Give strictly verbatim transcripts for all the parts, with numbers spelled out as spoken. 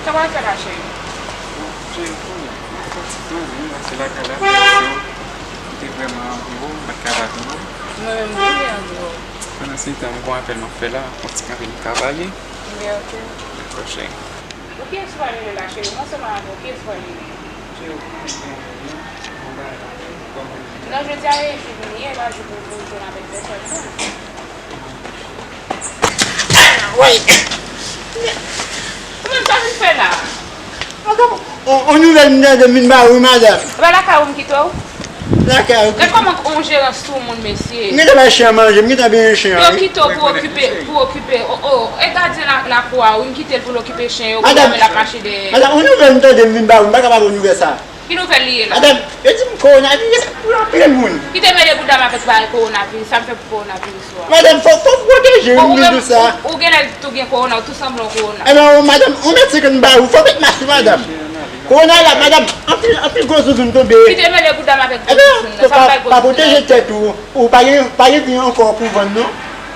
Sa w al fè la, cheri? Bon, cheri, pou mwen, mwen fè ti tan, wi, m pase lakay la, paske m te vrèman anvi wè w, m pa t ka pa vin wè w. Mwen menm tou, m te anvi wè w. Pandan se tan, m gon apèl m ap fè la, yon ti kanpe m ka pale. Byen, ok. Dakò, cheri. Ou kiyès ou pral rele la, cheri? Mwen ansanm avè w, kiyès ou pral rele? Cheri, ou konnen gen anyen, se yon bagay la, kòman li ye? Non, jodi a e jou m li ye, e pa jou pou, pou m jwenn avèk pèsòn, non. Woy! Ou menm, sa w vin fè la? Madanm, on, on nouvèl m tande m vin ba ou, madanm. E pa lakay ou m kite w? Lakay ou. Gad kòman on jeran soumoun, mesye. M gentan bay chen an manje, m gentan benyen chen an, wi. Yo kite w pou okipe, pou okipe, o, o, e gadyen la, lakou a, wi, m kite l pou l okipe chen yo, kounye a men l ap mache dèyè. Madanm, on nouvèl m tande m vin ba ou, m pa ka ba ou nouvèl sa. Ki nouvèl li ye la? Madanm, yo di m kowonaviris pou anpil moun. Kite mele bouda m avèk bagay kowonaviris, sa m fè pou kowonaviris ou a? Madanm, fò, fò w pwoteje w, m vin di w sa. Ou, ou genlè tou gen kowona, ou tou sanble yon kowona. Ebyen, madanm, on mèt senkant m ba ou, fò w met mas ou, madanm. Kowona la, madanm, anpil, anpil gwo zouzoun tonbe. Kite mele bouda m avèk gwo zouzoun nan, sa m bay gwo zouzoun nan. Ebyen, pa, pa pwoteje tèt ou, ou pa gen, pa gen vin ankò pou vann non.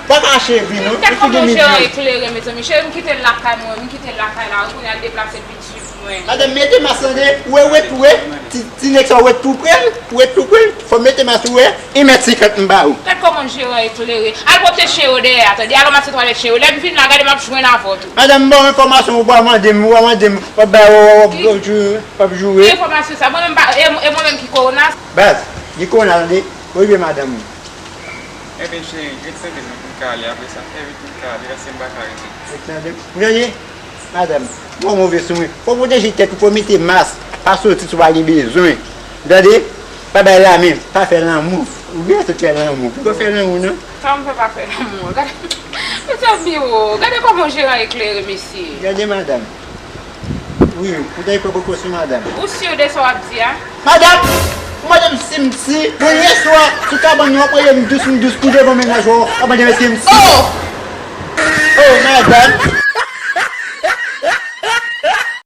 Pa ka achte vin non. Gad kòman yon jeran eklere, mezanmi. Cheri, m kite l lakay mwen, m kite l lakay la, kounye a l deplase l vin swiv mwen. Madanm, mete mas tande, ou wè, ou wè, ou wè, ti, ti nèg sa, ou wè tou pre l, ou wè tou pre l, fò mete mas ou wè, e mèt senkant m ba ou. Gad kòman jeran eklere. Al pwòpte chen yo dèyè a, tande, al ranmase twalèt chen yo. Lè m vin la, gade m ap jwenn avè w tou. Madanm, m ba w enfòmasyon, ou pa mande m, ou pa mande m, w ap bay, w ap, w ap, w ap joure. Ki enfòmasyon sa? Mwen menm pa, e, e mwen menm ki kowona? Baz, gen kowona, tande, ou rive madanm ou. Ebyen, cheri, ret tande m pou m ka ale, apre sa, fè vit pou m ka ale, paske m pa ka rete. Ret tande m. Ou tande? Madanm, mwen move sou mwen. Fò w pwoteje tèt ou, fò w mete mas. Pa soti si w pa gen bezwen. Tande? Pa bay lamen, pa fè lanmou. Ou byen sot fè lanmou. Pou w fè lanmou, non? Sa m fè pa fè lanmou? Gade, mesye ap biwo. Gade kòman jeran eklere, mesye. Gade, madanm. Wi, ou ta pran prekosyon, madanm. Ou si de sa w ap di a? Madanm! Madanm, si m si, bon, yè swa, sou kabann nan, w ap rele m dous, m dous, pou devan mennaj ou, w ap mande m èske m si. Oh! Oh, madanm!